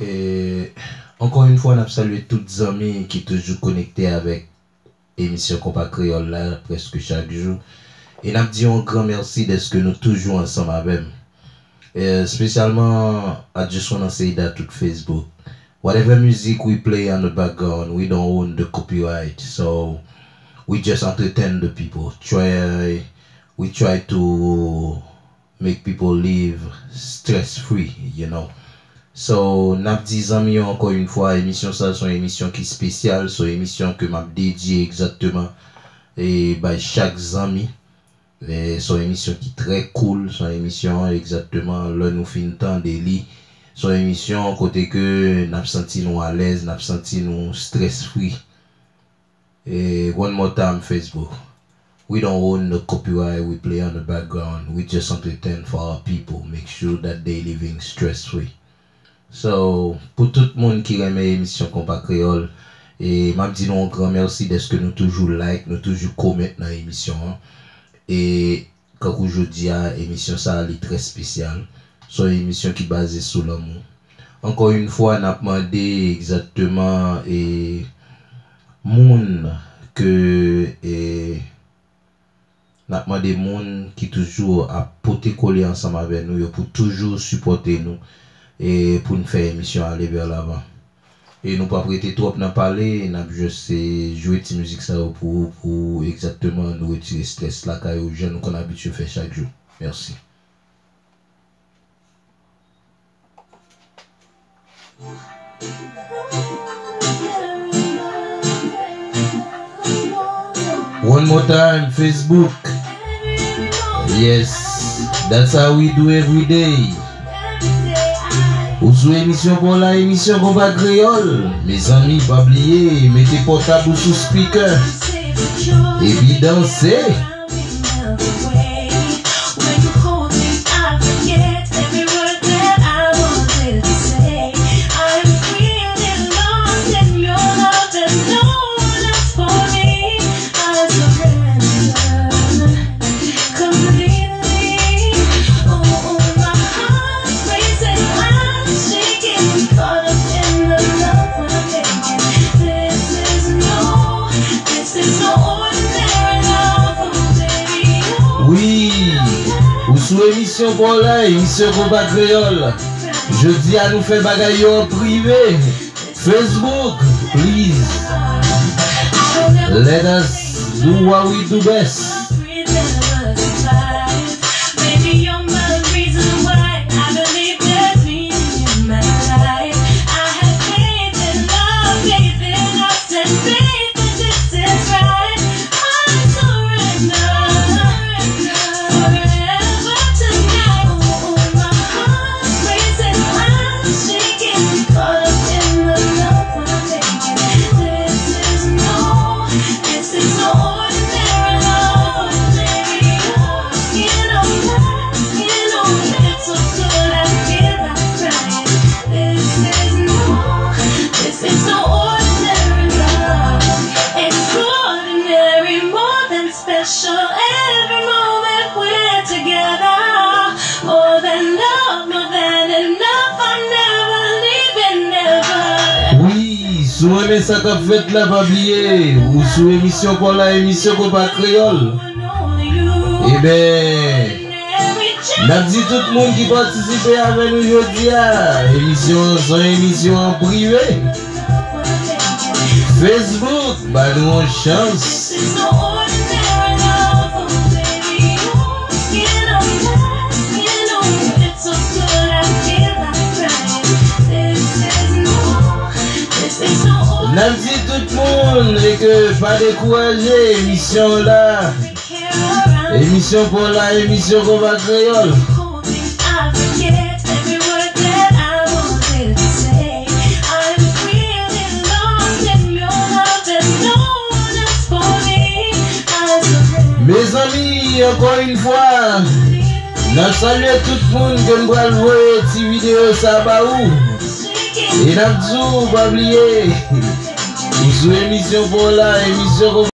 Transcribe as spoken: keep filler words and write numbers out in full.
E, ankò yon fwa, n ap salye tout zanmi ki toujou konekte avèk emisyon Konpa Kreyòl la, prèske chak jou. E n ap di yon gran mèsi dèske nou toujou ansanm avè m. E, espesyalman, I just wanna say that tout Facebook. Whatever music we play on the background, we don't own the copyright. So, we just entertain the people. Try, we try to make people live stress free, you know. So, n ap di zanmi yo ankò yon fwa, emisyon sa se yon emisyon ki espesyal, se yon emisyon ke m ap dedye egzakteman e bay chak zanmi. E se yon emisyon ki trè cool, se yon emisyon egzakteman lè nou fin tande li, se yon emisyon kote ke n ap santi nou alèz, n ap santi nou stress free. E one more time, Facebook. We don't own the copyright, we play on the background, we just entertain for our people, make sure that they living stress free. So, pou tout moun ki renmen emisyon Konpa Kreyòl, e m ap di nou yon gran mèsi dèske nou toujou like, nou toujou comment nan emisyon an. E kankou jodi a, emisyon sa a, li trè espesyal. Se yon emisyon ki baze sou lanmou. Ankò yon fwa, n ap mande egzakteman e moun ke e n ap mande moun ki toujou ap pote kole ansanm avè nou yo pou toujou sipòte nou e pou n fè emisyon ale vè lavan. E nou p ap rete twòp nan pale, n ap jis e jwe ti mizik sa yo pou ou, pou egzakteman nou retire strès lakay ou, jan nou konn abitye fè chak jou. Mèsi. One more time, Facebook. Yes, that's how we do every day. Ou sou emisyon pa w la, emisyon Konpa Kreyòl. Mezanmi, pa bliye, mete pòtab ou sou speaker. Epi danse. Wi, ou sou emisyon pa w la, emisyon Konpa Kreyòl. Jodi a, nou fè bagay yo an prive. Facebook, please. Let us do what we do best. Special every moment we're together. More than love, more than enough. I'm never leaving, never. Wi, si w renmen sa k ap fèt la, pa bliye, ou sou emisyon pa w la, emisyon Konpa Kreyòl. Ebyen, n ap di tout moun ki patisipe avè nou jodi a, emisyon an se yon emisyon an prive. Facebook, ba nou yon chans. N ap di tout moun e ke pa dekouraje emisyon la. Emisyon pa w la, emisyon Konpa Kreyòl. Mezanmi, ankò yon fwa, n ap salye tout moun ke n pral voye ti videyo sa ba ou. E n ap di w, pa bliye, ou sou emisyon pa w la, emisyon